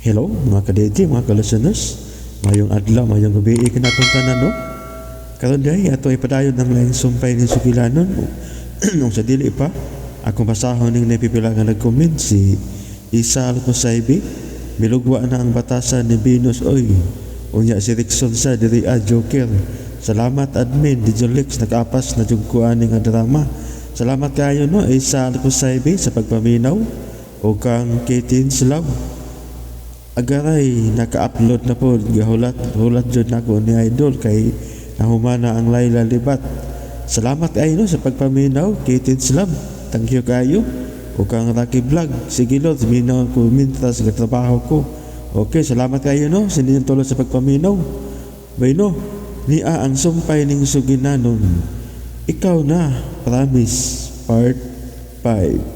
Hello mga ka-DJ, mga ka-listeners. Mayong adlaw, mayong gabi kanatong tanan, no? Karon diay ato ipadayon ang laing sumpay ning sugilanon. Nung sa dili pa, akong basahon ning napipila nga nag-comment si Isa Alcosaibi. Milugwa na ang batasan ni Venus oy. Unya si Rickson sa diri a Joker. Salamat admin DJ Lex, nag-apas na jud ko ani nga drama. Salamat kayo, no, Isa Alcosaibi, sa pagpaminaw o kang Kitin Slav. Agaray naka-upload na po, gahulat hulat jud nako ni Idol kay nahumana ang Laila Libat. Salamat kayo, no, sa pagpaminaw, Kitin Slav. Thank you kayo. O kang Rocky Vlog. Sige Lord, minaw ko mintras sa trabaho ko. Okay, salamat kayo, no, sa inyong tulong sa pagpaminaw. Bueno, nia ang sumpay ning suginanon. Ikaw Na, Promise, Part 5.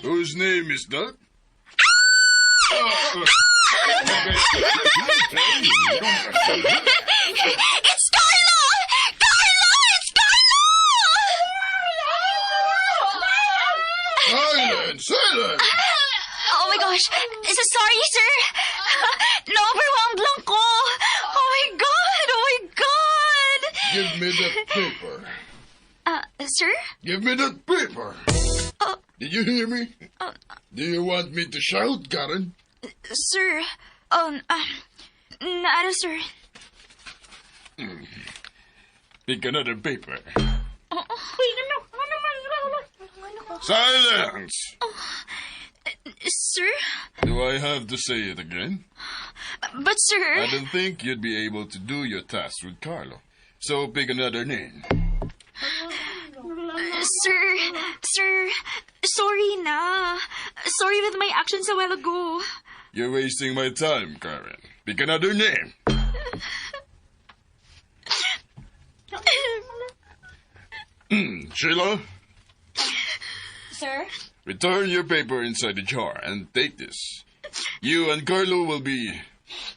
Whose name is that? It's Carlo! Carlo! It's Carlo! Silence! Silence! Oh my gosh! So sorry, sir! Na-overwhelmed lang ko! Oh my God! Oh my God! Give me that paper. Sir? Give me that paper. Did you hear me? Do you want me to shout, Karen? Sir? Naara, sir. Pick another paper. Silence! Sir? Do I have to say it again? But sir. I don't think you'd be able to do your task with Carlo. So pick another name. Sir, sir, sorry na. Sorry with my actions a while ago. You're wasting my time, Karen. Pick another name. Sheila, Sir? Return your paper inside the jar and take this. You and Carlo will be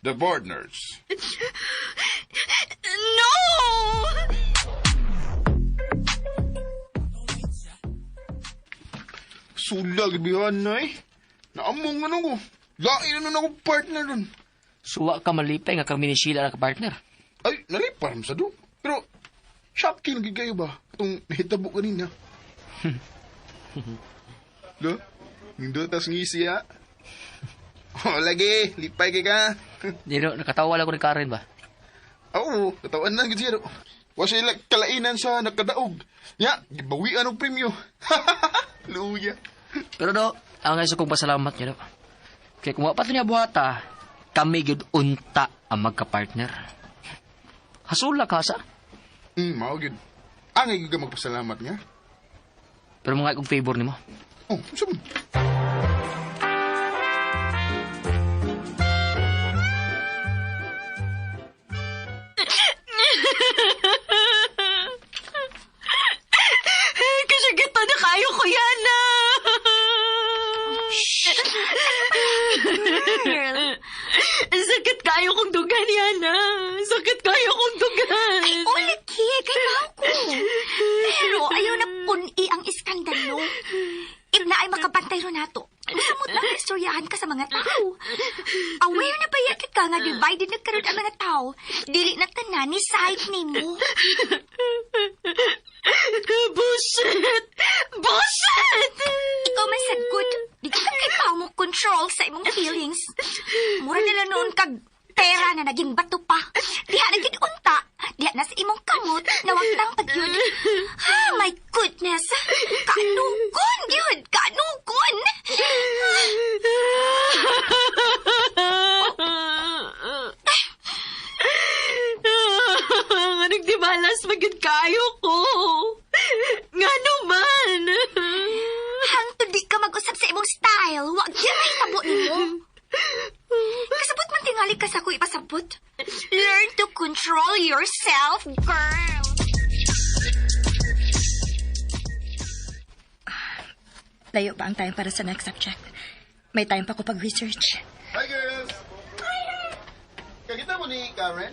the partners. No! Sulag, bihan na eh. Naamong ano ko. Lain na nun ako partner dun. Suwa ka malipay nga kami ni Sheila na kapartner. Ay, nalipar sa do. Pero, shocking lagi kayo ba? Itong nahitabo kanina. Do, hindi tas ngisi ha. Oh, lagi, lipay kay ka. Dino, nakatawa lang ko ni Karen ba? Oo, katawan na gid siya do. Wa siya kalainan sa nakadaog. Ya, gibawian og premyo. Luya. Pero do, ang isa kong pasalamat niya do. Kaya kung wa pa to niya buhata, kami gyud unta ang magka-partner. Hasula ka sa? Mao gid. Angay gyud ka magpasalamat nga. Pero mga kong favor nimo. Oh, unsa man? Kasi gito na kayo ko yan ah. Girl. Sakit kayo kong dugan yan ah. Sakit kayo kong dugan. Ay, uliki, kay ko. Pero ayaw na puni ang iskandalo. If na ay makabantay ro nato, masamot lang istoryahan ka sa mga tao. Aware na ba yakit ka nga divided na karon ang mga tao? Dili na tanan ni side nimo. Bullshit! Bullshit! Ikaw man sad good. Di ka kay pa mo control sa imong feelings. Mura na lang noon kag pera na naging bato pa. Diha na gid unta. Diha na sa imong kamot nawagtang pag yun. Ah, my goodness. Kanukon yun. Kanukon. Nga nagdibalas magid kayo ko. Nga naman. Hangtod di ka mag-usab sa imong style. Wag yan ay tabo nimo. Kasabot man tingali ka sa ako ipasabot. Learn to control yourself, girl. Layo pa ang time para sa next subject. May time pa ko pag-research. Hi, girls! Kakita mo ni Karen?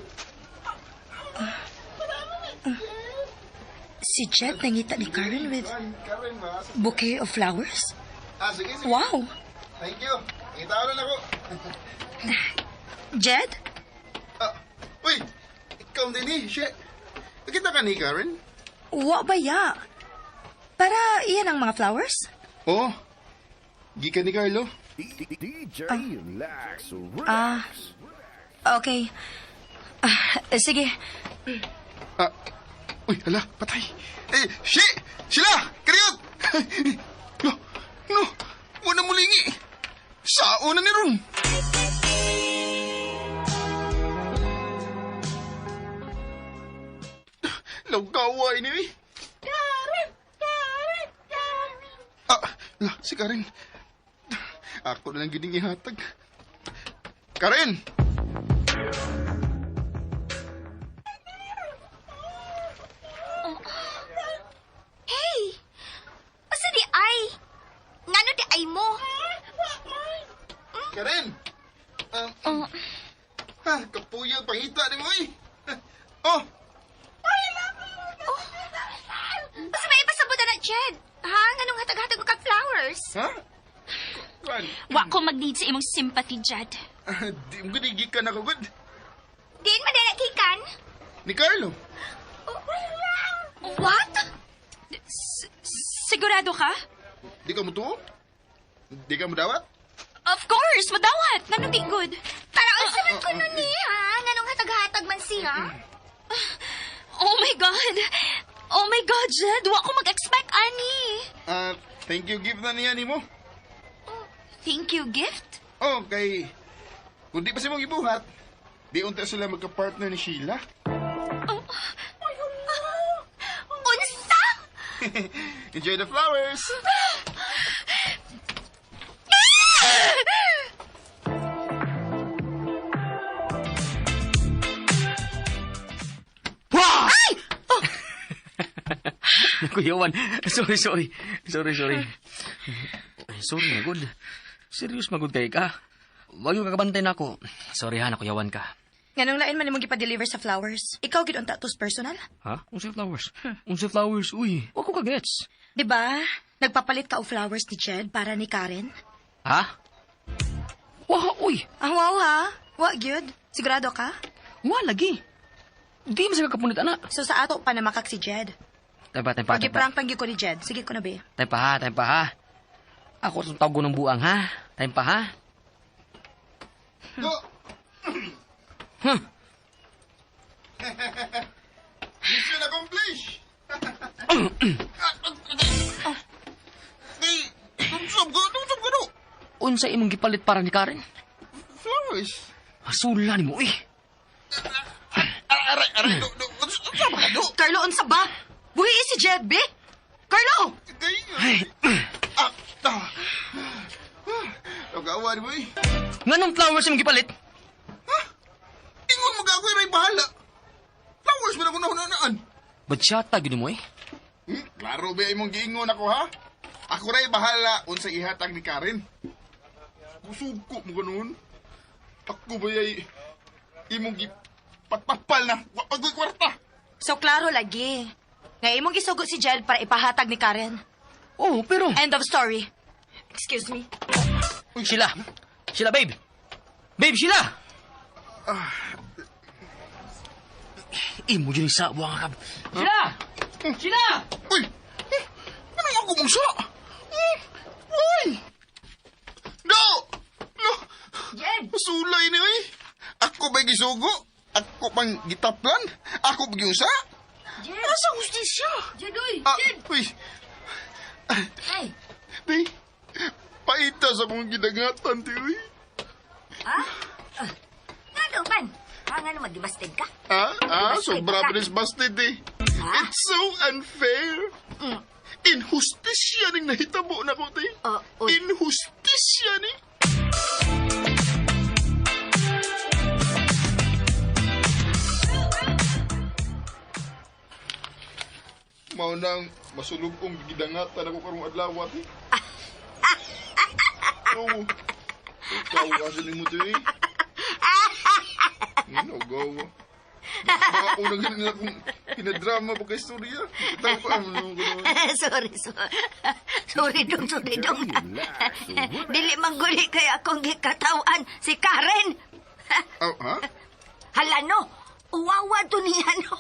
Si Jed nangita ni Karen with Karen ba? bouquet of flowers? Ah, sige, sige. Wow! Thank you. Kita na ako. Jed? Ah, uy, ikaw din eh. Shit. Nakita ka ni Karen? Wa ba ya? Para iyan ang mga flowers? Oo. Oh, gikan ni Carlo. DJ Lax Ah, okay. Ah, sige. Ah, uy, hala, patay. Eh, shit! Sila! Kariyot! No, no, muna mulingi. Sao na ni Ron? Lagawa ini eh. Karen! Karen! Karen! Ah, la, si Karen. Ako na lang gining ihatag. Karen! Hey! Asa di ay? Ngano di ay mo? Karen! Ah, ha, kapuyo, pangita ni mo eh. Oh, Basta may ipasabot na, Jed. Ha? Nganong hatag-hatag ko kag flowers? ha? Kwan, Wa ko mag-need sa imong sympathy, Jed. ah, di mo gud gikan ako gud. Diin man na kikan? Ni Carlo. What? Sigurado ka? Di ka mutuo? Di ka mudawat? Of course, madawat. Nganong di good? Para unsa man kuno niya? Nganong hatag-hatag man siya? Oh my God! Oh my God, Jed! Wa ko mag-expect, ani. Ah, thank you gift na niya nimo. Thank you, gift. Oh, kay kung di pa si mong ibuhat, di unta sila magka-partner ni Sheila. Unsa? Enjoy the flowers. Kuyawan. Sorry, sorry. Sorry, sorry. Ay, sorry na, good. Serious magud kay ka. Wag yung kakabantay na ako. Sorry ha, nakuyawan ka. Nganong lain man imong gipa-deliver sa flowers? Ikaw gid unta tos personal? Ha? Unsa flowers? Unsa flowers? Uy, wa ko ka-gets. Di ba? Nagpapalit ka og flowers ni Jed para ni Karen? Ha? Wa, uy. Ah, wow ha? Wa gyud. Sigurado ka? Wa lagi. Di man sa kakapunit, ana. So sa ato pa na makak si Jed. Tay pa, tay pa, tay pa. Pag-prank pang ko ni Jed. Sige ko na be. Tay pa ha, tay pa ha. Ako itong tawag ng buang ha. Tay pa ha. Go. Huh. Mission accomplished. Hey, tungsab ko, tungsab ko do. Unsa imong gipalit para ni Karen? Flowers. Hasula ni mo eh. Aray, aray, do, do, unsa ba ka do? Carlo, unsa ba? Buhi si Jed, be? Carlo! Ay, ah, ah. Nagawa ni mo eh. Nganong flowers imong gipalit? Ingon mo gagoy ray bahala. Flowers man ako nahunanaan. Batsyata gyud mo eh. Hmm, klaro ba imong giingon ako ha? Ako ray bahala unsa ihatag ni Karen. Kusuko mo ganun. Ako ba yay imong gipatpapal na wa pa ko'y kwarta. So klaro lagi. Nga imong gisugo si Jed para ipahatag ni Karen. Oh, pero End of story. Excuse me. Uy, Sheila. Sheila, babe. Babe, Sheila. Ah. Imo dyan sa buang kab. Sheila! Sheila! Uy! Anong ako mong sa? Uy! No! No! Jed! Sulay ni uy. Ako ba'y gisugo? Ako pang gitaplan? Ako ba giusa? Jed! Asa hustisya? Jed, uy! Ah, uy. Ay! Di, paita sa mong gidangatan, di, uy. Ngano man? Ha, ngano magibasted ka? Ah, ah, Busted sobra ka. pa busted eh. It's so unfair. Inhustisya ning nahitabo na ko, te. Oh, uy. Inhustisya ni. Mao nang masulubong gidangatan ako karong adlaw, te. Oo. Ikaw kasi ni mo, te. Ano, gawa. Makaunang ganun nila kung pinadrama pa kay istorya. Tawa pa mo naman ko naman. Sorry, sorry. Sorry dong, sorry dong. Lax Remix. Dili man guli kay akong gikatawan si Karen. Oh, ha? Hala no, uwawa to niya no.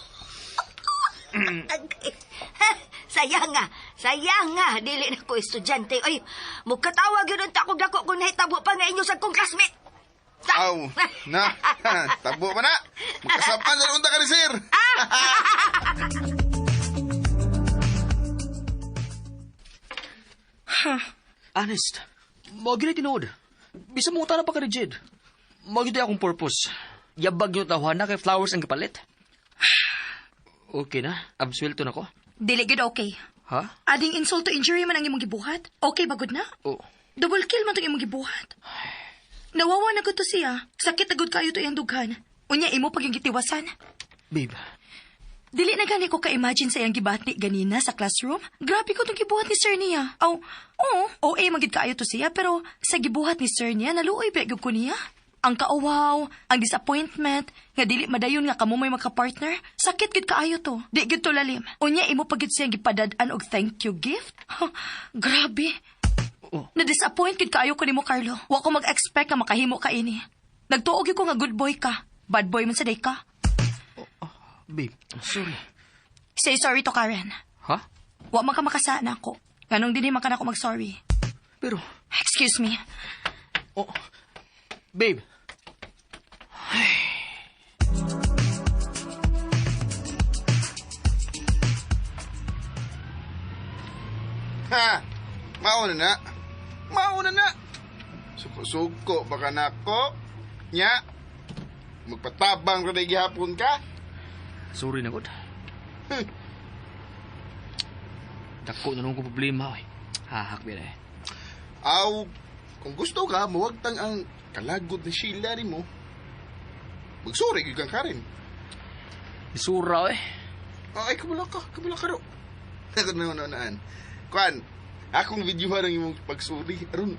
Sayang nga, sayang nga, dili na ko estudyante. Ay, mukatawa gyud unta ko dako kung nahitabo pa nga inyo sa kong classmate. Aw, na. Tabo pa na. Magkasapan na unta ka ni sir. Honest, mao gyud tinuod. Bisa mo utana pa ka ni Jed. Mao gyud akong purpose. Yabag yung tawhana kay flowers ang kapalit. Okay na, absuelto na ko. Dili gid okay. Ha? Ading insult to injury man ang imong gibuhat. Okay ba gud na? Oh. Double kill man tong imong gibuhat. Nawawa na gud to siya. Sakit na gud kayo to iyang dughan. Unya imo pag yung gitiwasan. Babe, Dili na gani ko ka-imagine sa iyang gibati ganina sa classroom. Grabe ko tong gibuhat ni sir niya. Aw, oo, OA man gid kaayo to siya pero sa gibuhat ni sir niya naluoy ba gyud ko niya. Ang kauwaw, ang disappointment, nga dili madayon nga kamo may makapartner, sakit gid kaayo to. Di gid to lalim. Unya imo pa gid siyang gipadad-an og thank you gift. Grabe. Oh. Na-disappoint gid kaayo ko nimo Carlo. Wa ko mag-expect nga makahimo ka ini. Nagtuo gyud ko nga good boy ka. Bad boy man sa day ka. Babe, sorry. Say sorry to Karen. Ha? Wa man ka makasana ako. Nganong dinhi man ka nako mag-sorry. Pero, Excuse me. oh, babe. Ha! Mauna na. Mauna na. Suko-suko baka nako. Nya. Magpatabang ra gihapon ka. Sorry na gud. Dako na nung ko problema oy. Hahak ba eh. Aw, kung gusto ka, mawagtang ang kalagod ni Sheila rin mo. Magsuri, gyud kang Karen. Isura eh. Ay, kabula ka. Kabula ka ro. Ako na naan. Kuan, akong videohan ang imong pagsuri. Aron,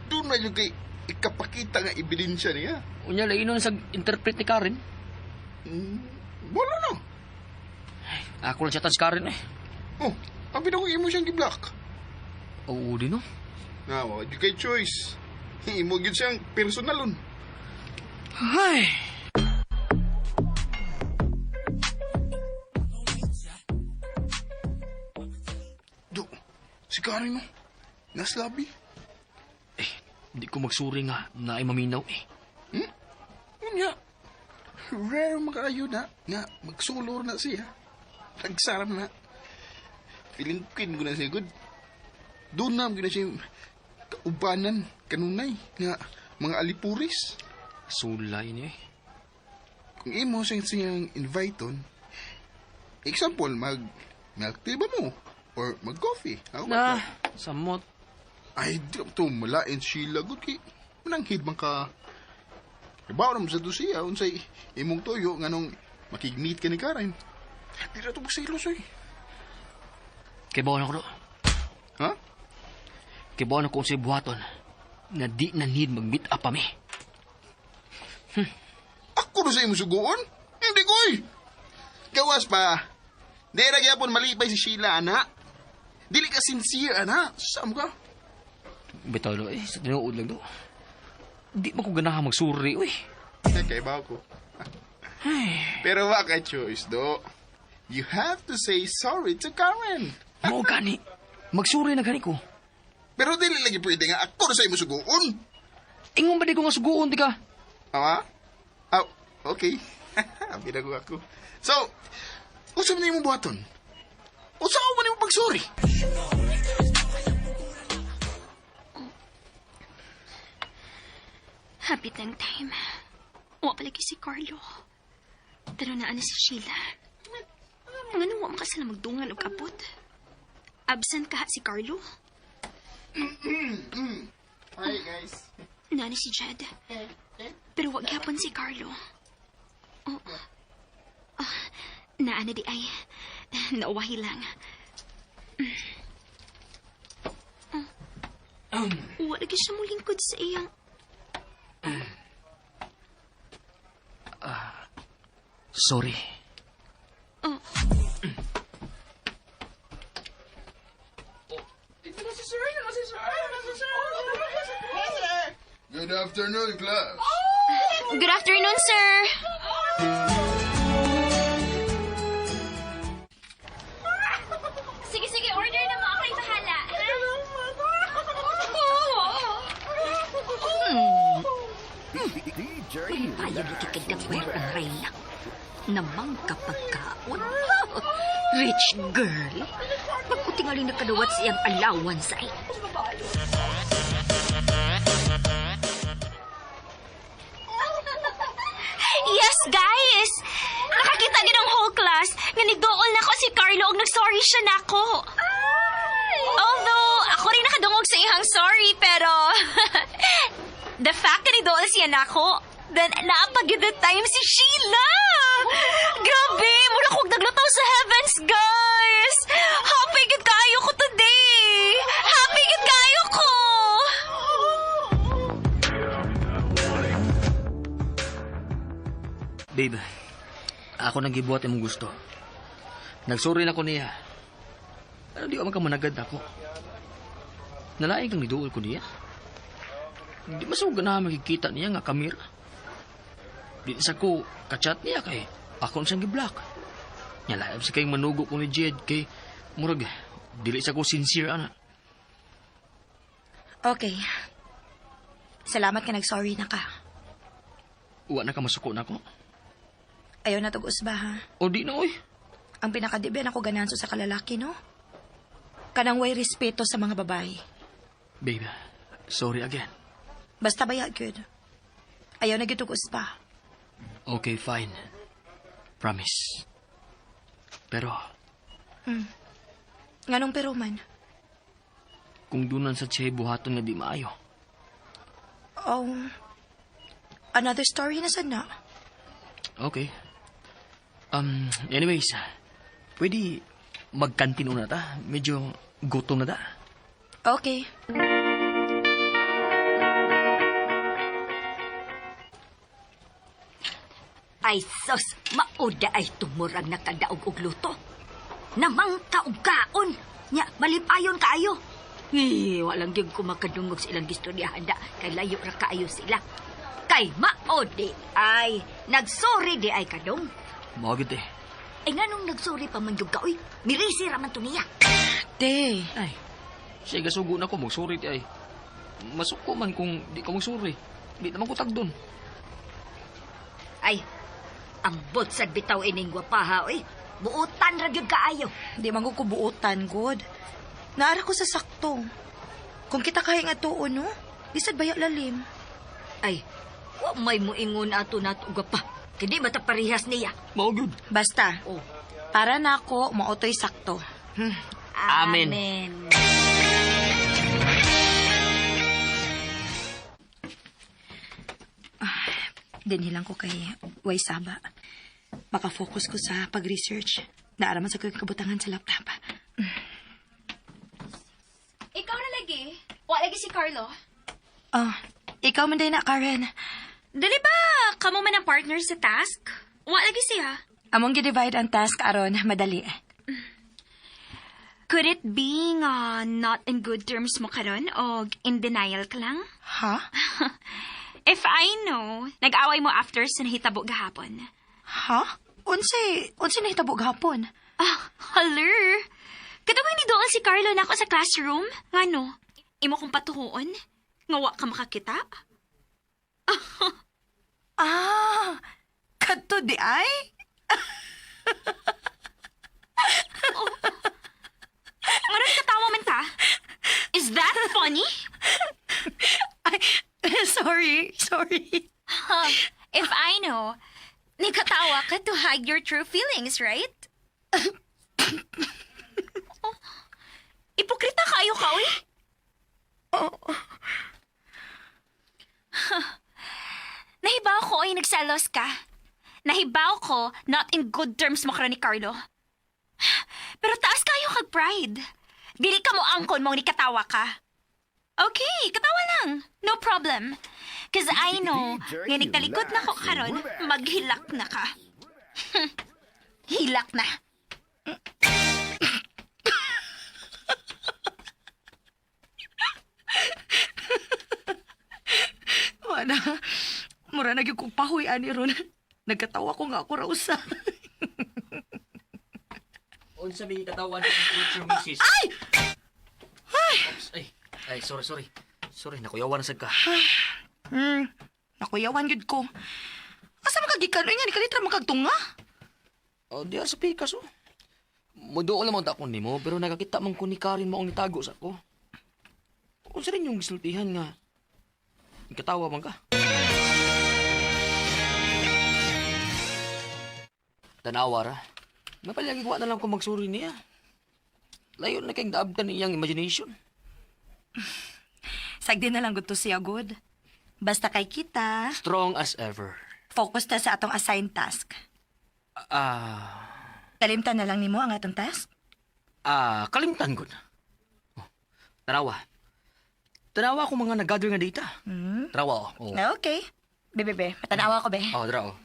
doon na yung kay ikapakita nga ebidensya niya. Unya lagi nun sa interpret ni Karen. Wala na. Ako lang siya si Karen eh. Oh, ang pinakong imo siyang gi-block. Oo din no. Na, wala yung kay choice. Imo gyud siyang personalon. Ay. Do, si Karen no. Naslabi. Eh, di ko magsuri nga na ay maminaw eh. Unya, rare makaayo na nga magsulor na siya. Nagsaram na. Feeling queen ko na siya good. Doon na, na siya kaubanan, kanunay, nga mga alipuris. Sulay ni eh. Kung imo siyang siyang invite on, example, mag milk tea ba mo? Or mag-coffee? Ako Na, samot. Ay, di to malain Sheila good kay mananghid man ka. Ibaw naman sa siya unsay imong tuyo nganong makig-meet ka ni Karen. Di na to magselos oy. Kay bawa na ko do. Ha? Kay bawa na ko unsay buhaton. Na di na need mag-meet up pa mi. Ako na sa imong suguon? Hindi ko oy. Gawas pa. Di ra gyapon malipay si Sheila ana. Dili ka sincere ana. Saan ka? Bitaw do eh, sa tinuod lang do. Di ba ko ganahan magsuri uy. Kay baw ko. Pero wa kay choice do. You have to say sorry to Karen. Mao gani. Magsuri na gani ko. Pero dili lagi pwede nga ako na sa imong suguon. Ingon ba di ko nga suguon di ka? Ama? Oh, okay. Binago ako. So, unsa man imong buhaton? Unsa man imong pagsuri? Hapit ng time. Wa pa lagi si Carlo. Pero naa na si Sheila. Ngano wa man ka sila magdungan og abot? Absent ka si Carlo? Hi, guys. Naa na si Jed. Pero wa gyapon si Carlo. Oh. Ah, naa na di ay. Nauwahi lang. Oh. Wa lagi siya mulingkod sa iyang. Sorry. Oh. Good afternoon, class. Good afternoon, sir. Sige, sige, order na mo. Ako'y bahala. DJ Ayaw lagi kay Gabber ang Reyna. Namang kapagkaon. Rich girl. Pagkutingali na kaduwat siyang allowance ay. Yes, guys! Nakakita gid ang whole class nga nigduol na ko si Carlo og nagsorry siya nako. Although, ako rin nakadungog sa iyang sorry, pero the fact nga nigduol siya nako, then naapagid the time si Sheila! Grabe! Mura kong naglutaw sa heavens, guys! Happy gid kaayo ko today! Happy gid kaayo ko! Babe, ako nang gibuhat imong gusto. Nagsorry na ko niya. Pero di ko man ka managad ako. Nalaing kang niduol ko niya. Di masug na makikita niya nga kamera. Di na sa ko kachat niya kay ako na siyang giblock. Nya laab sa kayong manugo ko ni Jed kay murag dili sa ko sincere ana. Okay. Salamat ka nag-sorry na ka. Uwa na ka masuko na ko. Ayaw na tag usba ha. O di na oy. Ang pinakadiben ako ganahan sa kalalaki, no? Kanang way respeto sa mga babae. Babe, sorry again. Basta baya, good. Ayaw na gitug usba. Okay, fine. Promise. Pero Nganong pero man? kung dunan sa siya buhaton nga di maayo. Oh, another story na sad na. Okay. Anyways, pwede magkantin una ta. Medyo gutom na ta. Okay. Ay sos, mauda ay tumurag nakadaog og luto. Namang og kaon. Nya, malipayon kaayo. Eh, walang gyud ko makadungog sa ilang gistoryahan da kay layo ra kaayo sila. Kay mao di ay nagsorry di ay kadong. Mao gyud eh. Ay nganong nagsorry pa man gyud ka oy? Mirisi ra man to niya. Te, Ay, siya gasugo na ko, magsorry ti ay. Masuko man kung di ka magsorry. Di naman ko tagdon. Ay, ang bot sad bitaw ining gwapaha oy. Buotan ra gyud kaayo. di man ko kubuotan, good. Naara ko sa sakto. Kung kita kaya nga tuon, no? Di sad baya lalim. Ay, wa may muingon ato nato gwapa. Kay di mata parehas niya. Mao gyud. Basta, Oh. para na ako, maotoy sakto. Amen. Amen. Dinhilang ko kay Way Saba. Maka-focus ko sa pag-research. Naaraman sa ko yung kabutangan sa laptop. Ikaw na lagi. Wa lagi si Carlo. Oh, ikaw man din na, Karen. Dili ba, kamo man ang partner sa task? Wa lagi siya. Among gi-divide ang task aron madali. Could it be nga not in good terms mo karon o in denial ka lang? Ha? If I know, nag-away mo after sa nahitabo gahapon. Ha? Unsay, unsay nahitabo gahapon? Ah, haler! Katong ni doon si Carlo na ako sa classroom. Ngano? Imo kong patuhuon? Nga wa ka makakita? Ah, kadto di ay? Ngayon katawa man ta? Is that funny? Ay, sorry, sorry. If I know, nikatawa ka to hide your true feelings, right? Oh, ipokrita kayo ka, uy. Nahibaw ko ay nagsalos ka. Nahibaw ko, not in good terms mo karon ni Carlo. Pero taas kayo kag pride. Dili ka mo angkon mong nikatawa ka. Okay, katawa lang. No problem. Cause I know, DJ nga nagtalikod na ko Lax karon, Remix. maghilak na ka. Hilak na. Wala. Mura na gyud kong pahuy ani ron. Nagkatawa ko nga ako ra usa. Unsa may katawan ng future missus? Ay! Oops, ay. Ay, sorry, sorry. Sorry, nakuyawan na sad ka. Nakuyawan gyud ko. Asa man kagikan oy nga ni kalitra man kagtunga? Oh, diya sa pikas, oh. Muduol naman ta ko nimo, pero nakakita man ko ni Karen maong nitago sa ko. Unsa rin yung gisultihan nga? Katawa man ka. Tanawa ra. Napalagi wa na lang ko magsuri niya. Layo na kayong daabtan iyang imagination. Sagdi na lang gud to siya good. Basta kay kita, Strong as ever. focus ta sa atong assigned task. Ah, Kalimtan na lang nimo ang atong task. Kalimtan ko na. Oh, tanawa. Tanawa akong mga nag-gather nga data. Tanawa, oh. Oh, Okay. Be, be, be. Matanawa ko, be. oh tara, oh.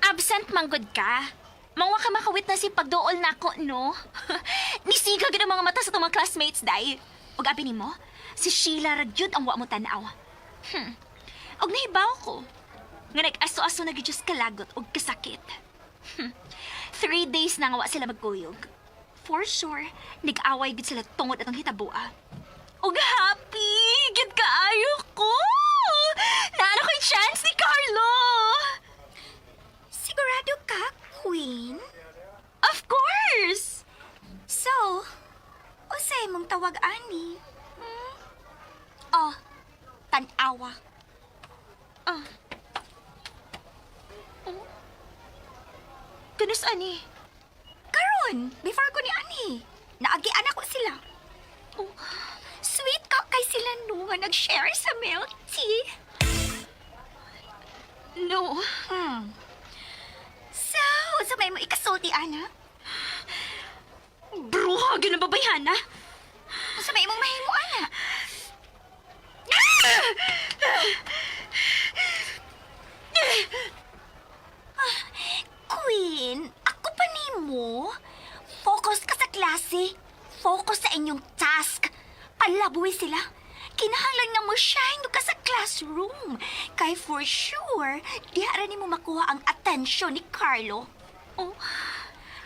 Absent manggod ka. Mangwa ka makawitness si pagduol nako, no? Nisiga gid ang mga mata sa itong mga classmates, day. Ug abi nimo, si Sheila ra gyud ang wa mo tan-aw. Og nahibaw ko nga nag-aso-aso na gyud siya kalagot og kasakit. 3 days na nga wa sila magkuyog. For sure, nag-away gid sila tungod atong hitaboa. Og happy gid kaayo ko! Naano ko'y chance ni Carlo! Sigurado ka, Queen? Of course! So, usay mong tawag ani? Hmm? Oh, tanawa. Ah. Oh. Kanus ani? Karon, before ko ni ani, naagian ako sila. Oh. Sweet ka kay sila no nga nag-share sa milk tea. No. So, sa may mo ikasulti, ana? Bruha, ginababayhana. Sa may mong mahimo, ana? Ah, Queen, ako pa nimo. Focus ka sa klase. Focus sa inyong task. Palabuwi sila. Kinahanglan nga mo shine ka sa classroom. Kay for sure, diha ra nimo makuha ang attention ni Carlo. Oh.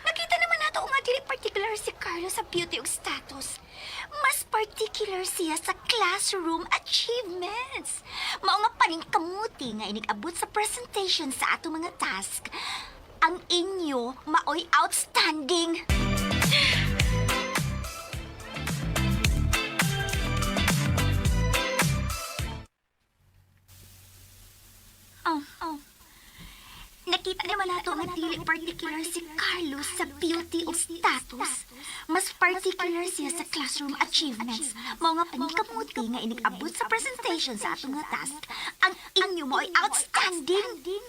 Nakita naman nato nga dili particular si Carlo sa beauty ug status. Mas particular siya sa classroom achievements. Mao nga paningkamuti nga inig-abot sa presentation sa ato mga task. Ang inyo maoy outstanding. Oh. Nakita naman nato nga dili particular si Carlos sa beauty ug status. Mas particular siya sa classroom achievements. Mao nga paningkamuti nga inig-abot sa presentation sa atong nga task. Ang inyo mo ay outstanding.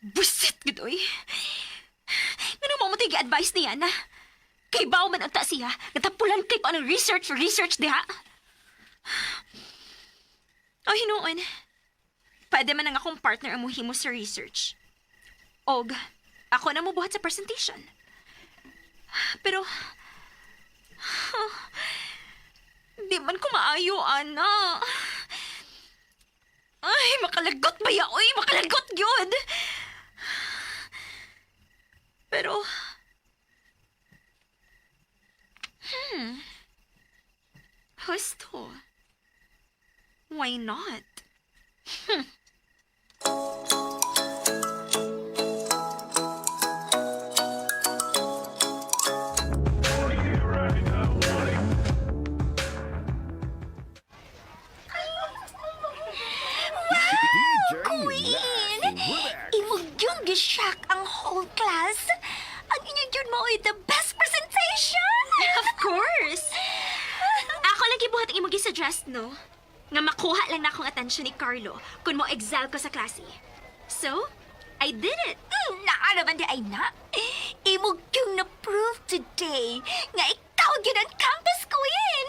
Busit gid oy. Ngano mo mo advice niya na? Kay baw man ang ta siya, natapulan kay pa ang research for research diha. O hinuon. Pwede man ang akong partner ang muhimo sa research. Og ako na mo buhat sa presentation. Pero di man ko maayo, ana. Ay, makalagot ba ya? Uy, makalagot yun! Pero husto. Why not? DJ Queen! Lax Remix. Imog yung gishock ang whole class. Ang inyo yun mo ay the best presentation! Of course! Ako lagi buhat ang imong gisuggest, no? Nga makuha lang na akong attention ni Carlo kung mo excel ko sa klase. So, I did it! Naa naman di ay na. Imog yung na-prove today nga ikaw yun ang campus queen.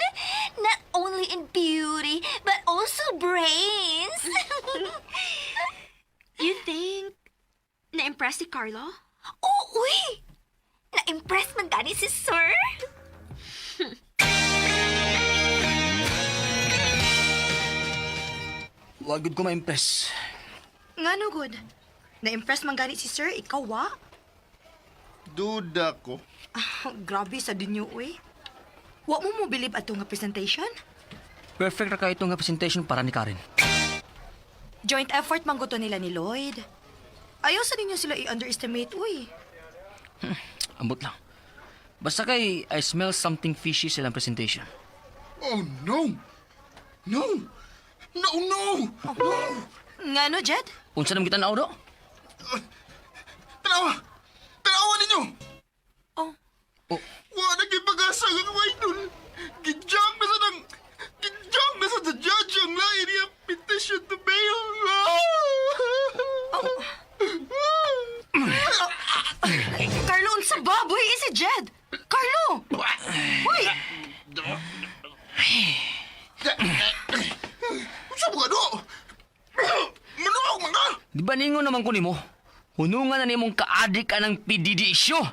Not only in beauty, but also brains. You think na-impress si Carlo? Oh, uy! Na-impress man gani si sir. Wa gud ko ma-impress. Ngano gud? Na-impress man gani si sir, ikaw wa? Duda ko. Ah, grabe sa dinyo, uy. Wa mo mo believe ato nga presentation? Perfect ra kay itong nga presentation para ni Karen. Joint effort man gud to nila ni Lloyd. Ayaw sa ninyo sila i-underestimate, uy. Ambot lang. Basta kay I smell something fishy sa ilang presentation. Oh, no! No! No, no! No! Ngano, Jed? Unsa naman kita na do? Tanawa! Tanawa ninyo! Oh, Oh, Wa na gipag-asa ang idol! Gijang na sa nang... Gijang na sa the judge ang lain niya petition to bail! Oh. Carlo, unsa ba? Buhi si Jed! Carlo! Uy! Unsa ba do? Manuog man ka! Di ba ningon naman ko nimo? Hunungan na nimong kaadik ka ng PDD issue.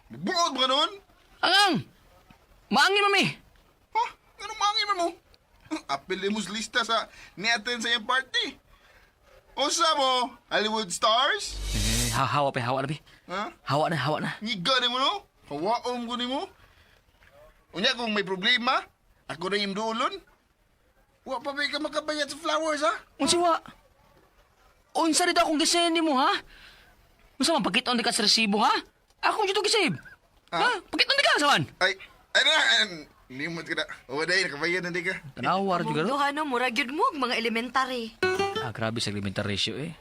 Buot ba ka nun? Angang! Maangin mami! Ha? Anong mangin man mo? Apil mo sa lista sa ni-attend sa iyang party. Unsa mo? Hollywood stars? Eh, hawa pa, hawa na bi. Ha? Hawa na, hawa na. Ngiga ni mo no? Hawaom ko ni mo? Unya kung may problema, ako na yung dulon. Wa pa ba ka makabayad sa flowers ha? Unsa wa? Unsa dito akong gisend nimo ha? Unsa man pagkit-on di ka sa resibo ha? Akong dito gisave. Ha? Pagkit-on di ka sa man. Ay, ay na, ay, limot ka na. O dahil, nakabayad na di ka. Tanawa ra jud Mong duha no, mura gyud mo og mga elementary. Ah, grabe sa elementary ratio eh.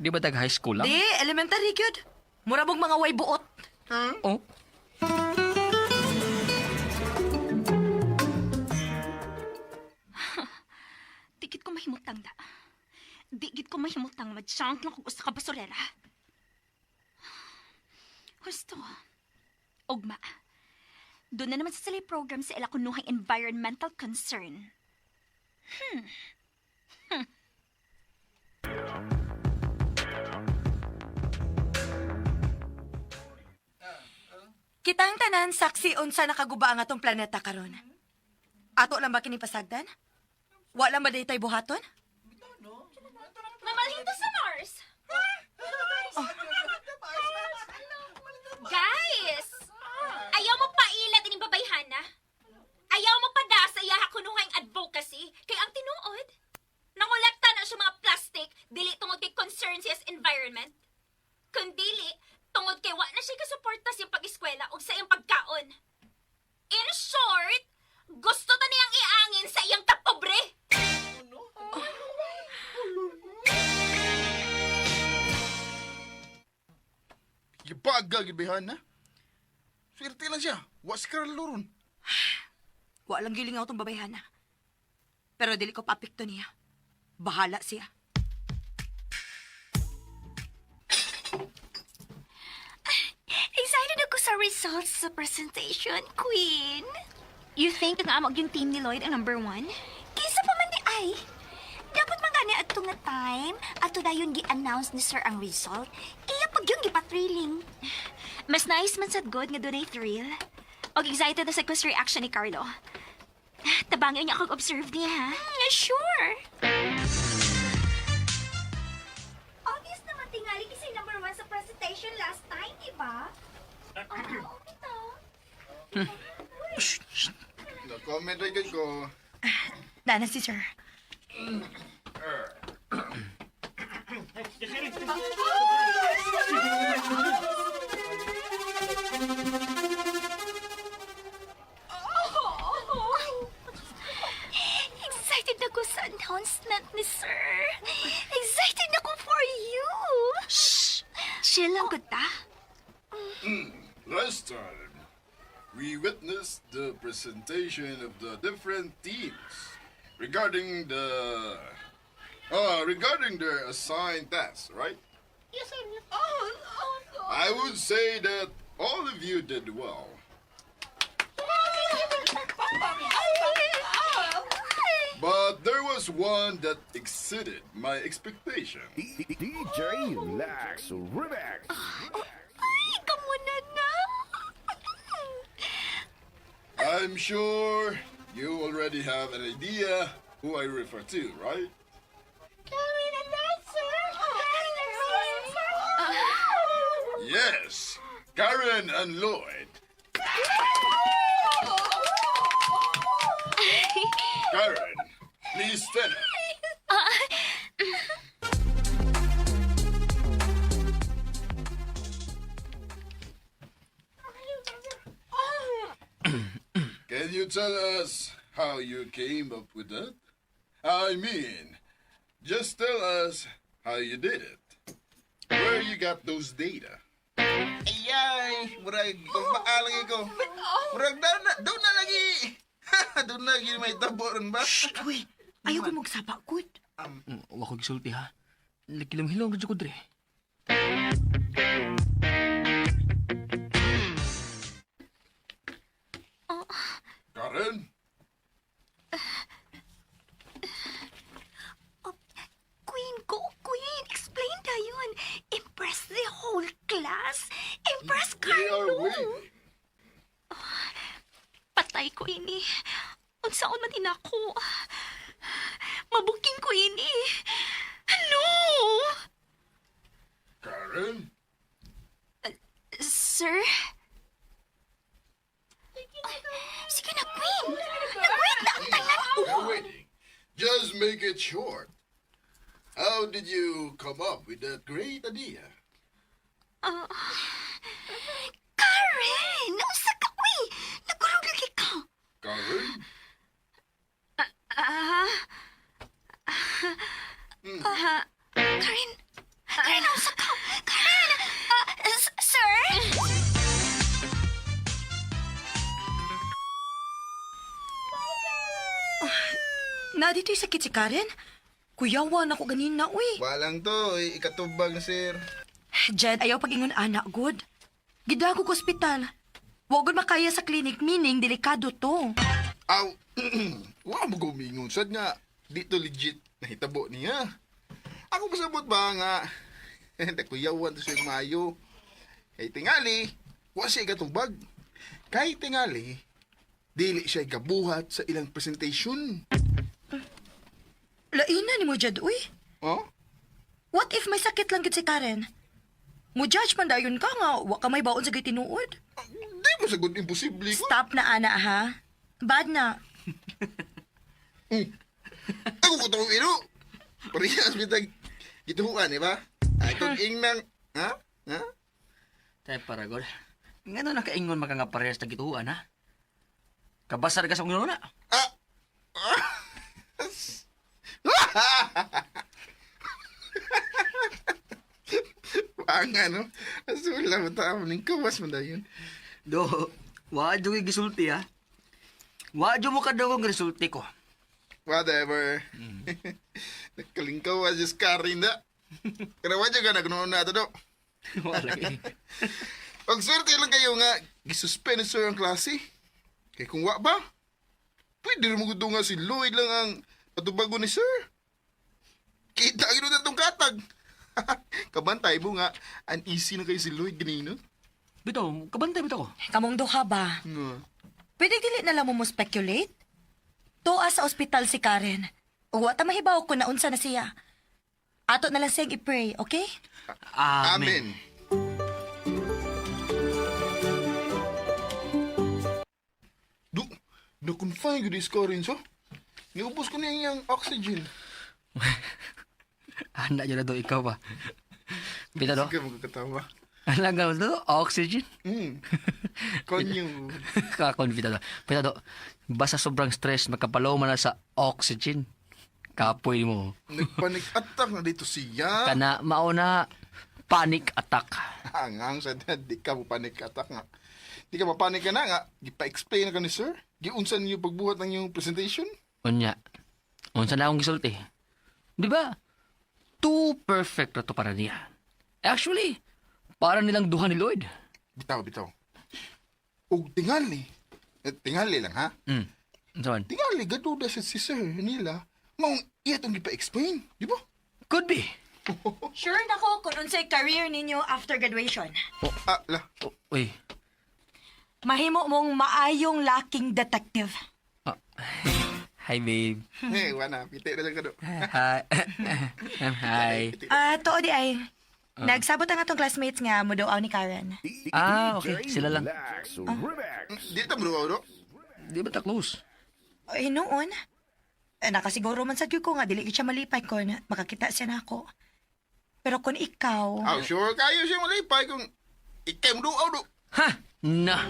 Di ba tag high school lang? Di, elementary gyud. Mura mong mga way buot. Oh. Di gid ko mahimutang da. Di gid ko mahimutang mag-junk lang kung usa ka basurera. Husto. Ugma. Doon na naman sa sila program sa ila kunuhang environmental concern. Kitang tanan saksi unsa nakaguba ang atong planeta karon. Ato lang ba kini pasagdan? Wa lang ba daytay buhaton? Mamalhin to sa Mars! Guys! Ayaw mo pailat ining babayhana? Ayaw mo pa da sa iyaha kunuhang advocacy kay ang tinuod? Nangolekta na siya mga plastic dili tungod kay concern siya sa environment. Kundili tungod kay wa na siya kasuporta sa iyang pag-eskwela ug sa iyang pagkaon. In short, gusto ta niyang iangin sa iyang kapobre. Gibaga, gibihan na. Swerte lang siya. Wa si Carlo ron. Wa lang gilingaw tong babayhana. Pero dili ko paapekto niya. Bahala siya. Excited ako sa results sa presentation, Queen. You think ang amog yung team ni Lloyd ang number one? Kinsa pa man diay. Dapat man gani adto nga time, ato dayon gi-announce ni sir ang result. Iya pag yung gipa-thrilling. Mas nice man sad good nga dunay thrill. Og excited na sa quiz reaction ni Carlo. Tabangin niya akong observe niya, ha? Sure. Obvious naman tingali kasi number one sa presentation last time, di ba? Oo, ito. No-comment rin gud ko. Nana si sir. Excited ako sa announcement ni sir. Excited ako for you. Shh! Chill lang gud ta. Last time, we witnessed the presentation of the different teams regarding their assigned tasks, right? Yes, sir. I would say that all of you did well. But there was one that exceeded my expectation. DJ Lex Remix. Ay, kamo na na. I'm sure you already have an idea who I refer to, right? Yes, Karen and Lloyd. Karen, please stand up. Can you tell us how you came up with that? I mean, just tell us how you did it. Where you got those data. Ayay, murag kumbaa lagi ko. Murag daw na lagi. Doon na lagi may tabo ron ba? Uy, ayaw ko magsapa, good. Wa ko gisulti ha. Nagkilom-hilom radyo ko dre. Karen? Oh, Queen, go, Queen. Explain dayon. Impress the whole class. Impress We are Carlo. waiting. Patay ko ini. Unsaon man din ako. Mabuking ko ini. Ano? Karen? Sir? Sige na, Queen. Nag-wait na ang tanan. We're waiting. Just make it short. How did you come up with that great idea? Karen, unsa ka, uy. Nagulog lagi ka. Karen? Karen, Karen, unsa ka? Karen, sir? Na dito'y sakit si Karen? Kuyawa na ko ganina, uy. Walang to, eh, ikatubag na sir. Jed, ayaw pag-ingon ana, good. Gidago ko ospital. Wa gud makaya sa clinic, meaning delikado to. Aw, wa mo gumingon. Sad nga, dito legit nahitabo niya. Ako pasabot ba nga, nakuyawan to siya mayo. Kay tingali, wa siya ikatubag. Kay tingali, dili siya ikabuhat sa ilang presentation. Laina ni mo, Jed, uy. Oh? What if may sakit lang gid si Karen? Mo judge man dayon ka nga, wa ka may baon sa gitinuod. Di mo sagot imposible ko. Stop na, ana, ha? Bad na. Ako ko tawag ino. Parehas bitag gituhuan, di ba? Ay, kung ingnang, ha? Ha? Tay paragol. Ngano nakaingon maka nga parehas na gituan ha? Kabasar ka sa kong na. Ah! Ang ano, asula mo tao ning kawas man dayon. Do, wa jud ko'y gisulti ha. Wa jud mo kadungog nga resulti ko. Whatever. Nagkalingkaw as just karin na. Pero wadyo ka nagnoon na ito do. Wala lagi. Pag swerte lang kayo nga, gisuspend ni sir ang klase. Kay kung wa ba, pwede rin mo gusto nga si Lloyd lang ang patubago ni sir. Kita gino na itong katag. Kabantay mo nga, uneasy na kayo si Lloyd ganino. Bitaw, kabantay bitaw ko. Kamong duha ba? Nga. Pwede dili na lang mo mo speculate? Tuwa sa ospital si Karen. Wa ta mahibaw ko na unsa na siya. Ato na lang siyang i-pray, okay? Amen. Amen. Du, na-confine ko di scoring so. Niubos ko niya iyang oxygen. Handa jud na do ikaw ba. Bitaw do. Sige, magkakatawa. Ala nga do, oxygen. Konyo. Kakonfida do. Bitaw do. Basta sobrang stress makapalaw man na sa oxygen. Kapoy mo. Nagpanic attack na dito siya. Kana mauna panic attack. Angang sa dad, di ka mo panic attack nga. Di ka mapanik ka na nga. Gipa-explain na ka ni sir. Giunsa niyo pagbuhat ng iyong presentation. Unya. Unsa na akong gisulti. Di ba? Too perfect na to para niya. Actually, para nilang duha ni Lloyd. Bitaw, bitaw. Og tingali. Eh, tingali lang ha. Unsa man? Tingali, gaduda siya si sir nila. Maong iya itong gipa-explain, di ba? Could be. Sure na ko kung unsay career ninyo after graduation. Ah, la. Oh, uy. Mahimo mong maayong laking detective. Oh. Hi, babe. Hey, wala. Piti na lang ka do. Hi. Hi. Ah, tuo di ay. Nagsabot ang atong classmates nga muduaw ni Karen. Ah, okay. Sila lang. Lex Remix. Di ta mo do. Di ba ta close? Ay, noon. Eh, nakasiguro man sa ko nga dili gid siya malipay kon makakita siya nako. Pero kung ikaw, Ah, sure kayo siya malipay kung ikay mo do. Ha! Na!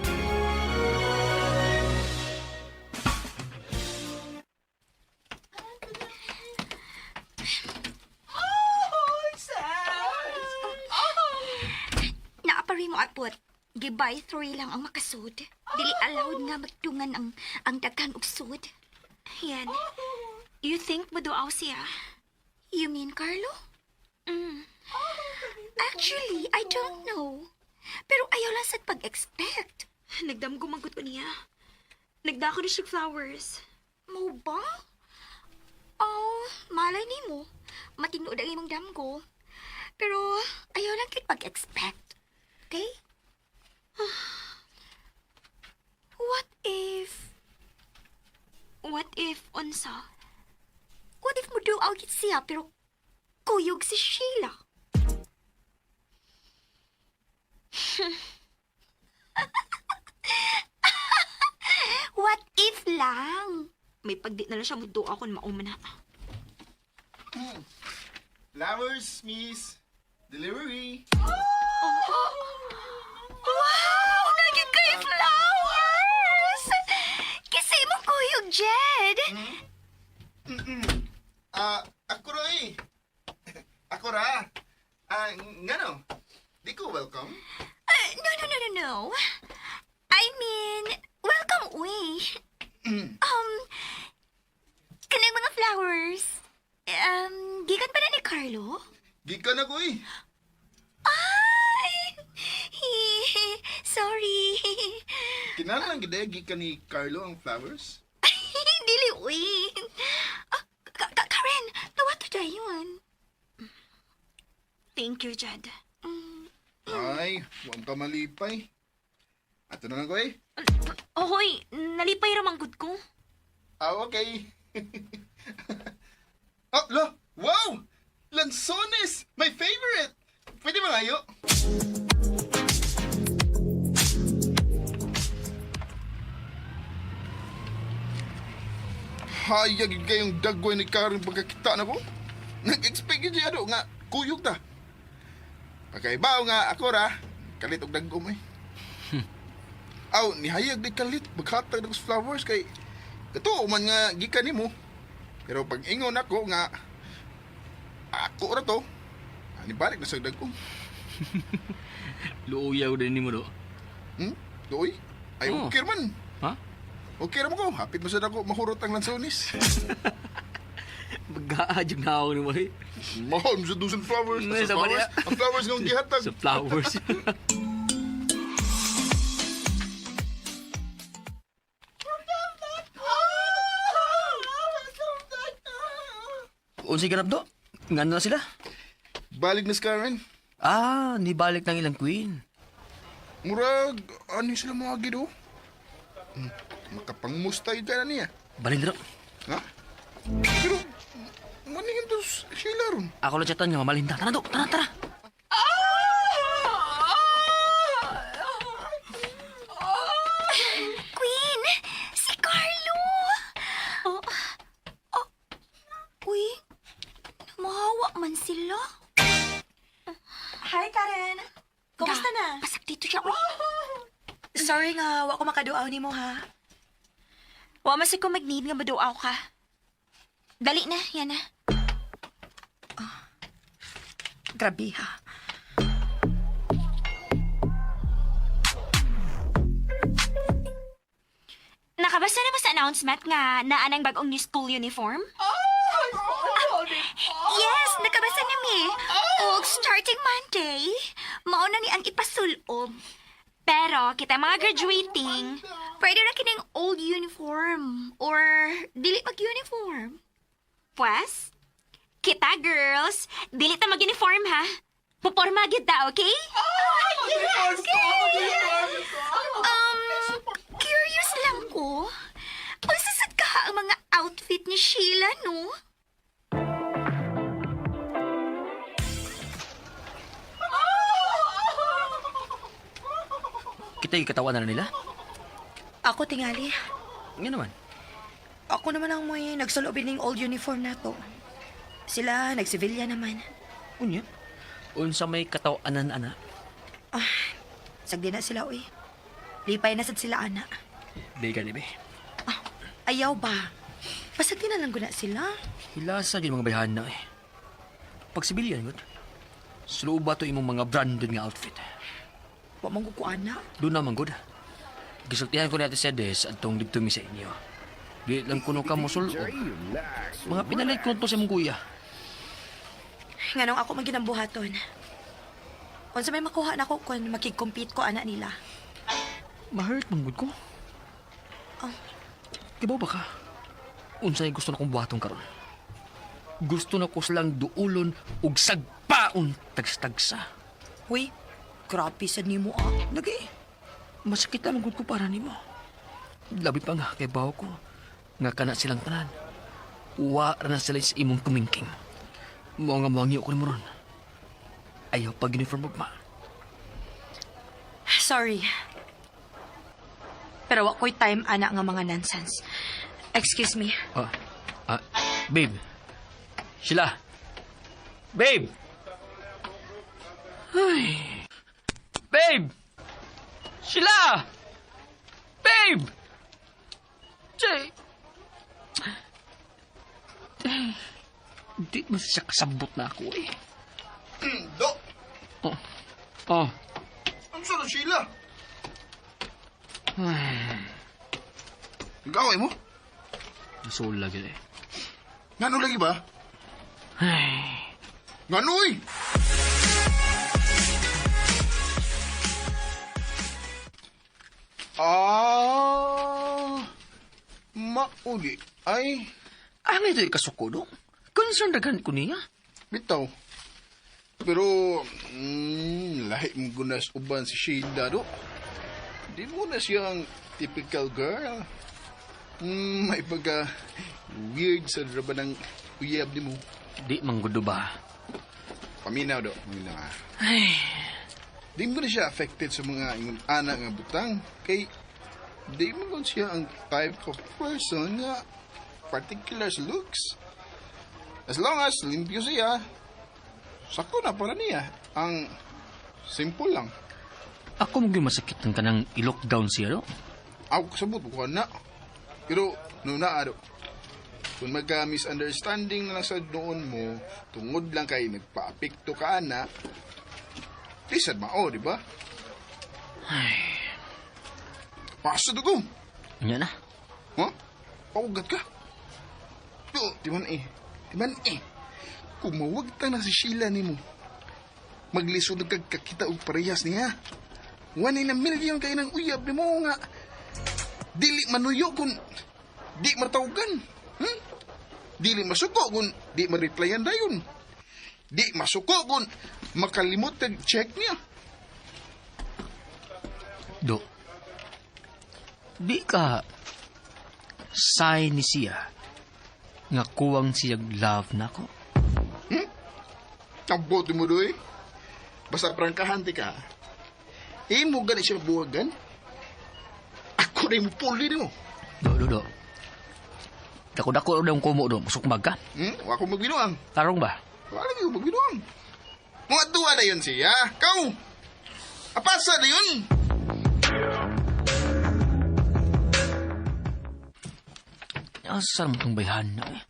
Naapari mo apot. Gibay three lang ang makasud. Dili allowed nga magtungan ang daghan og sud. Yan. You think maduaw siya? You mean Carlo? Mm. Actually, I don't know. Pero ayaw lang sa pag-expect. Nagdamgo man gud ko niya. Nagdako ni siya flowers. Mo ba? Oh, malay nimo. Matinuod ang imong damgo. Pero ayaw lang kit pag-expect. Okay? What if... What if unsa? What if muduaw gid siya pero kuyog si Sheila? What if lang? May pagdi na lang siya muduaw kung mauma na. Flowers, miss. Delivery. Wow! Naging kay flowers! Kasi mo kuyog, Jed! Ah, ako ra eh. Ako ra. Ah, ngano? Di ko welcome. No, no, no, no, no. I mean, welcome, uy. Kanang mga flowers. Gikan pa na ni Carlo? Gikan ako eh. Ay! Sorry. Kinahanglan gid eh, gikan ni Carlo ang flowers. Dili, uy. Ah, Karen, tawa to dayon. Thank you, Jed. Ay, huwag ka malipay. Ato na lang ko eh. Ohoy, nalipay ra man gud ko. Ah, okay. Oh, lo! Wow! Lansones! My favorite! Pwede ba ngayo? Hayag yun kayong dagway ni Karen pagkakita na ko. Nag-expect yun siya do nga kuyog ta. Pagkaibaw nga ako ra, kalit og dagom eh. Aw, nihayag di kalit maghatag ng flowers kay katuo man nga gikan nimo. Pero pag ingon ako nga ako ra to, ani balik na sa dagom. Luuyaw din ni mo do. Doy? Ay, Oo. okay man. Ha? Okay ra man ko. Hapit mo sa dako mahurot ang lansones. Mag-aadyo na ako ni mo eh. Mahal mo sa dozen flowers. Sa Sa flowers, bali- ang flowers nga gihatag. Sa flowers. Unsay ganap do? Ngano na sila? Balik na si Karen. Ah, nibalik ng ilang queen. Murag, ano sila mga gido? Makapangmustay ka na niya. Balin do. Ha? Pero, maningin to Sheila ron. Ako lang chatan nga mamalinta. Tara do, tara tara. Queen! Si Carlo! Oh. Oh. Uy, namahawa man sila. Hi Karen. Kumusta na? Pasak dito siya, uy. Sorry nga, wa ko makaduaw nimo ha. Wa man ko mag-need nga maduaw ka. Dali na, yan na. Grabe ha. Nakabasa na mo sa announcement nga naa nang bagong new school uniform? Yes, nakabasa na mi. Og starting Monday, mao na ni ang ipasulob. Pero kita mga graduating, Pwede ra kining old uniform or dili mag-uniform. Pwes, kita girls, dili ta mag-uniform ha. Puporma gyud ta, okay? Yes! Curious lang ko. Unsa sad kaha ang mga outfit ni Sheila, no? Kita yung katawan na nila? Ako tingali. Nga naman. Ako naman ang may nagsulobin ning old uniform na to. Sila, nag-civilian naman. Unya. Unsa may katawanan, ana. Sagdi na sila, uy. Lipay na sad sila, ana. Di gani, be. Ah, ayaw ba? Pasagdi na lang guna sila. Hilasa yun mga bayhan na eh. Pag civilian, good. Slow ba to imong mga branded nga outfit? Wa man ko ana. Doon naman, good. Gisultihan ko ni Ate Sedes at tong dito mi sa inyo. Di lang kuno ka mo sulog. J-Max Mga pinalit ko to sa imong kuya. Nganong ako man ginambuhaton. Unsa may makuha nako kung makig-compete ko ana nila. Ma-hurt man gud ko. Oh. Kibaw ba ka? Unsay gusto na kong buhaton karon? Gusto na ko silang duulon ug sagpaon tagstagsa. Huy, grabe sad nimo ah. Lagi, masakit lang gud ko para nimo. Labi pa nga kay bawo ko nga kana silang tanan. Wa ra na sila sa imong kumingking. Mao nga moangyo ko nimo ron. Ayaw pag uniform ugma. Sorry. Pero wa ko'y time ana nga mga nonsense. Excuse me. Ah, babe. Sila. Babe. Ay. Babe. Sila. Babe. Jay. Ay, di mo siya kasabot na ako eh. Do, Oh. Oh. ang na Sheila? Nag-away mo? Nasula gyud eh. Ngano lagi ba? Ay. Ngano eh? Ah, mauli ay Ang ito ikasuko do. Concern daghan ko niya. Bitaw. Pero, lahi mo gunas uban si Sheila do. Di mo na siyang typical girl. May pagka weird sa draba ng uyab ni mo. Di manggudo ba? Paminaw do, paminaw ha. Di mo na siya affected sa mga ingon anak nga butang. Kay, di mo gun siya ang type of person nga particular sa looks. As long as limpyo siya, sakto na para niya. Ang simple lang. Ako mo masakit ng kanang i-lockdown siya do. Ako kasabot ko na. Pero, no na aro. Kung magka-misunderstanding na lang sa noon mo, tungod lang kay nagpa-apekto ka ana, di sad mao, di ba? Ay. Pasa dugo. Nya na. Ha? Paugat ka. Do, di man eh. Di man eh. Kung mawagta na si Sheila nimo, maglisod kag kakita og parehas niya. 1 in a million kay nang uyab nimo nga. Dili manuyo kung di matawagan. Dili masuko kung di ma-replyan dayon. Di masuko kung makalimot kag check niya. Do. Di ka sign ni siya nga kuwang siyag love nako. Ang bote mo doy. Basta prangkahan ti ka. Imo gani siya buwagan. Ako rin mo puli nimo. Do, do, do. Dako-dako daw ang kumo do. Musukmag ka. Wa ko magbinuang. Tarong ba? Wala lagi ko magbinuang. Mga duwa na yun siya. Kau! Apasa na yun! Asa mo itong bayhan na eh?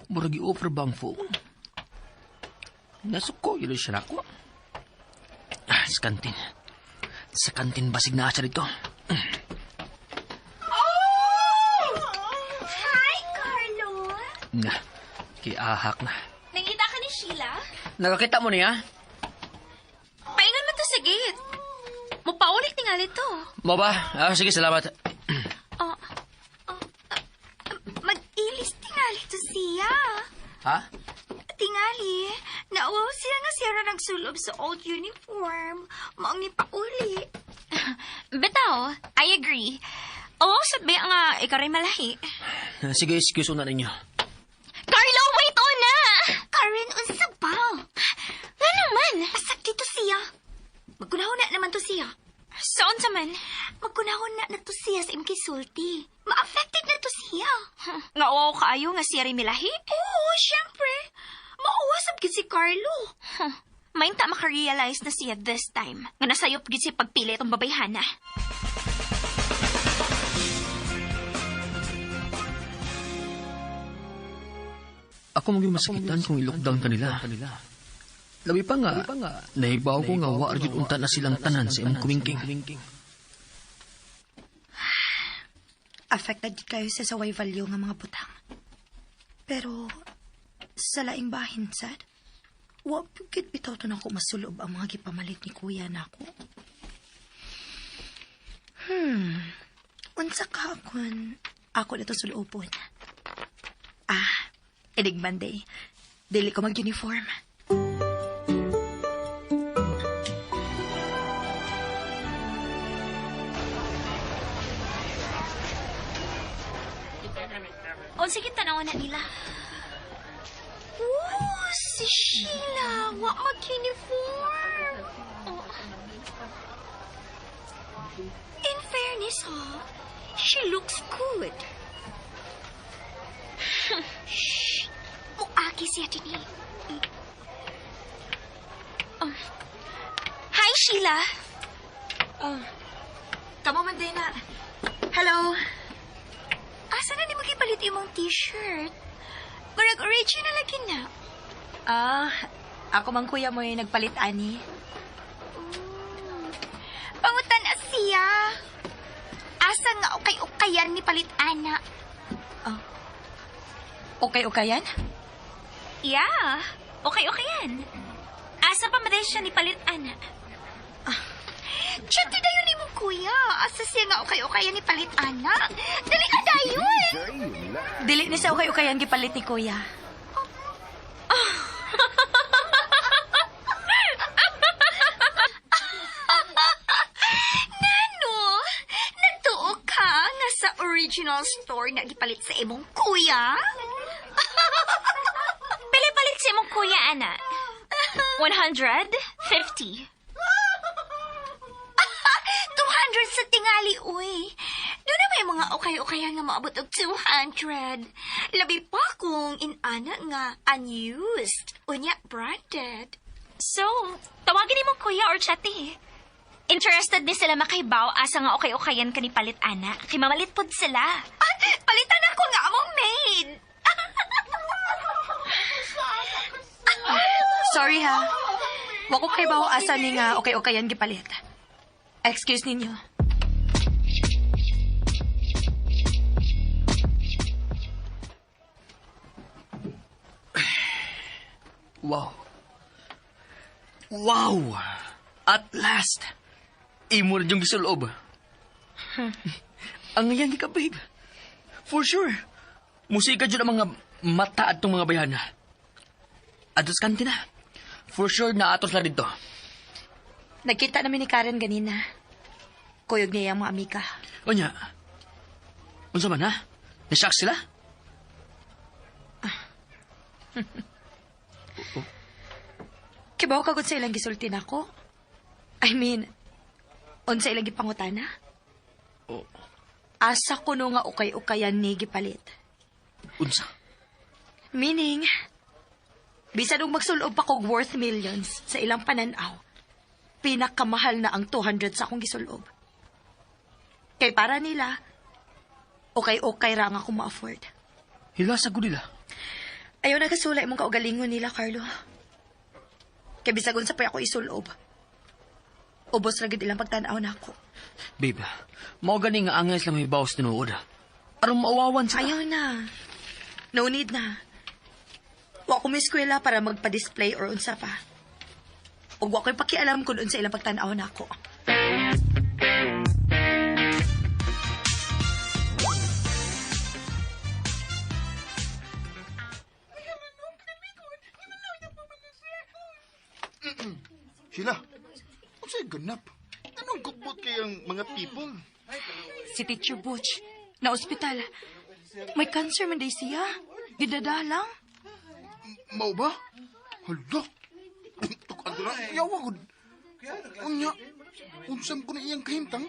Murag i-offer ba ang phone? Nasuko, yun siya nako. Ah, sa kantin. Sa kantin basig na siya dito. Hi, Carlo! Na, kiahak na. Nangita ka ni Sheila? Nakakita mo niya? Paingon mo to sa gate. Mupaulit ni nga to. Mo ba? Ah, sige, salamat. Oh, oh, mag-ilis tingali to siya. Ha? Tingali, nauwaw siya nga siya ra nagsulob sa old uniform. Maong ni pauli. Bitaw, I agree. Oo, sabi nga, ikaw rin malahi. Sige, excuse una ninyo. Carlo, wait on na! Karen, unsa ba? Nga naman? Pasag dito siya. Magkunahon na naman to siya. Sa unsa man? Magkunahon na na to siya sa imong kisulti. Ma-affected na to siya. Nga oo kaayo nga siya rin milahi? Oo, syempre. Mauwasab gid si Carlo. Huh. Mainta makarealize na siya this time. Nga nasayop gid siya pagpili itong babayhana. Ako maging masakitan kung i-lockdown kanila. Labi pa nga, nahibaw ko nga wa jud unta na silang tanan sa imong kumingking. Affected gid kayo sa saway value nga mga butang. Pero sa laing bahin sad, wa gid bitaw to nako masulob ang mga gipamalit ni kuya nako. Unsa ka kun ako na to sulobon? Ah, inig Monday. Dili ko mag-uniform. O sige, tanawan na nila. Oh, si Sheila. Wa mag-uniform. Oh. In fairness, ha? She looks good. Shh! Muaki siya din eh. Hi, Sheila. Oh. Kamo man din na. Hello. Asa na ni mo gipalit imong t-shirt? Murag original lagi na. Ah, ako man kuya mo yung nagpalit ani. Pangutan na siya. Asa nga ukay-ukayan ni palit ana? Okay, okay yan? Yeah. Okay, okay yan. Asa pa man siya ni palit, ana? Chat dayon ni mo kuya. Asa siya nga ukay-ukayan ni palit ana? Dali ka dayon. Dili ni sa okay-okayan gipalit ni kuya. Nano, nagtuo ka nga sa original store na gipalit sa imong kuya? Pili palit sa imong kuya, ana. 150. 200 sa tingali, uy. Doon na may mga ukay-ukayan nga maabot og 200. Labi pa kung inana nga unused. Unya, branded. So, tawagin nimo kuya or chati. Interested ni sila makaibaw asa nga okay-okayan ka ni palit, ana. Kay mamalit pod sila. Ah, palitan ako nga among maid. Sorry ha. Wa ko kay bawo asa ni nga okay-okayan gipalit. Excuse ninyo. Wow. Wow! At last, imo na yung gisulob. Ang ngayon ka, babe. For sure. Musika dyan ang mga mata at mga bayana. Atos kantina. For sure na atos na dito. Nagkita namin ni Karen ganina. Kuyog niya ang mga amiga. Onya. Unsa man ha? Nashock sila? Kibaw ka gud sa ilang gisulti nako. I mean, unsa ilang gipangutana? Oh. Asa kuno nga ukay-ukayan ni gipalit. Unsa? Meaning, bisan og magsulob pa kog worth millions sa ilang pananaw, pinakamahal na ang 200 sa akong gisulob. Kay para nila, okay-okay ra nga akong ma-afford. Hila sa nila. Ayaw na kasulay mong kaugalingon nila, Carlo. Kay bisag unsa pa ako isulob. Ubos ra gid ilang pagtan-aw nako. Babe, mao gani nga angay sila may bawas tinuod. Aron maawawan sila. Ayaw na. No need na. Wa ko may eskwela para magpa-display or unsa pa. Ug wa ko'y pakialam kung unsa ilang pagtan-aw nako. Sheila, unsay ganap? Anong gubot kayang mga people? Si Teacher Butch, na ospital. May cancer man day siya. Gidada lang. Mao ba? Hala! Tukan na, yawa gud. Unya, unsam ko na iyang kahimtang?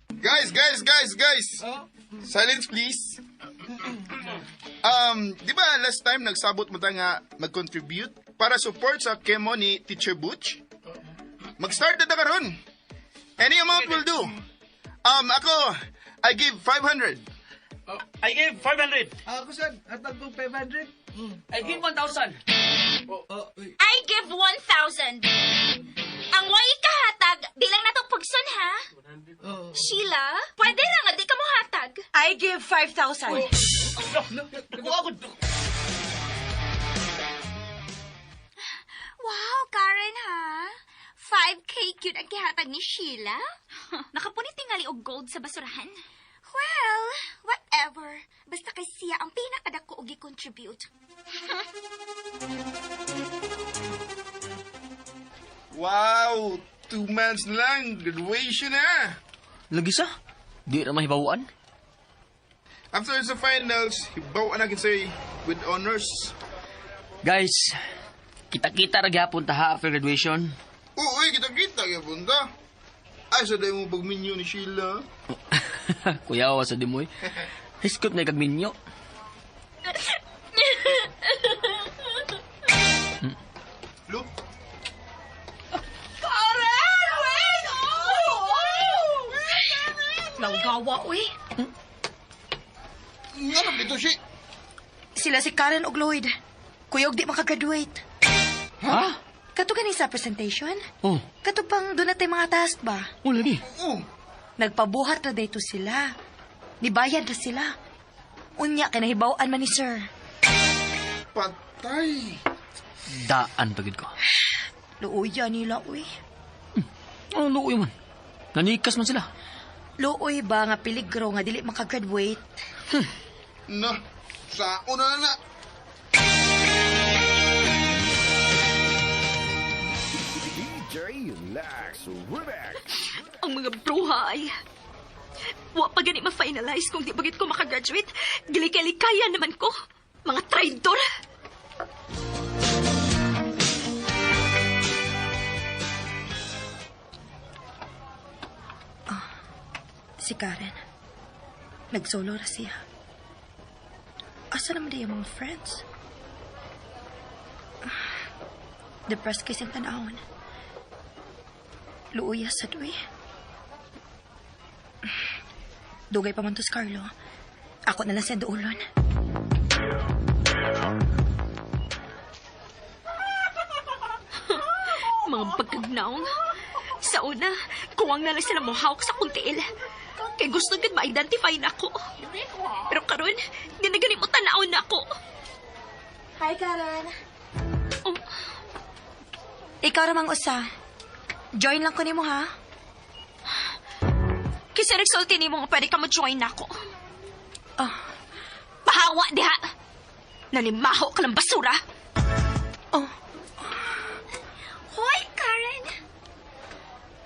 Guys, guys, guys, guys! Silence, please. Di ba last time nagsabot mo ta nga mag-contribute para support sa chemo ni Teacher Butch? Mag-start na ta karon. Any amount will do. Ako, I give 500. I give 500. Ako sad, hatag kong 500. I give 1,000. I give 1,000. Ang way kahatag, di lang natong pugson ha. Sheila, pwede ra nga di ka mo hatag. I give 5,000. Wow, Karen ha? 5K cute ang gihatag ni Sheila. Nakapunit tingali og gold sa basurahan. Well, whatever. Basta kay siya ang pinakadako og gi-contribute. Wow! 2 months lang, graduation na! Lagi sa? Di ra mahibawaan. After sa finals, hibaw na say with honors. Guys, kita-kita ra gyapon ta ha after graduation. Oo, uy, kita-kita gyapon ta. Ay, sa day mo pagminyo ni Sheila. Kuya, wa sa dimoy. Hiskot na kag minyo. Lo, Karen! Wait! Oh! Nawgawa, uy. nga dito si. Sila si Karen og Lloyd. Kuyog di makagraduate. Ha? Kato gani sa presentation? Oh, Kato pang doon natin mga task ba? oh lagi. Oh, Nagpabuhat na dito sila. Nibayad na sila. Unya, kinahibaw-an man ni sir. Patay. Daan pagid ko. Luoya nila, uy. Ano luoy man? Nanikas man sila. Luoy ba nga peligro nga dili makagraduate? Na, sa una na. DJ Lex Remix. Ang mga bruha ay... Wa pa gani ma-finalize kung di bagit ko makagraduate. Gilikay-likaya naman ko. Mga traidor. Si Karen. Nagsolo ra siya. Asa naman di ang mga friends? Ah, depressed kay siyang tanawon. Luoya sa duwi. Dugay pa man to si Carlo. Ako na lang siya duulon. Mga pagkagnaong. Sa una, kuwang na lang sila mohawk sa kong tiil. Kay gusto gud ma-identify na ako. Pero karon, di na gani mo tanaw na ako. Hi, Karen. Oh, Ikaw ramang usa. Join lang ko nimo ha. Kasi nagsulti nimo nga pwede ka mo join na ako. Oh. Pahawa diha. Nanimaho ka ng basura. Oh. Hoy, Karen!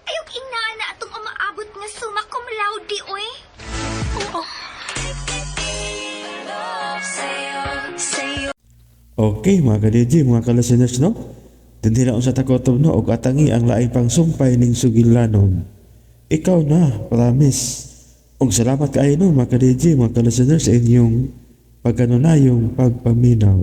Ayok inaan na atong umaabot nga summa cum laude, oy. Oh. Okay mga ka-DJ, mga ka-listeners no? Dinhi na unsa takotob no og atangi ang laing pangsumpay ning sugilanon. Ikaw na, promise. Og salamat kaayo no mga ka-DJ, mga ka-listeners sa inyong pagkanunayong pagpaminaw.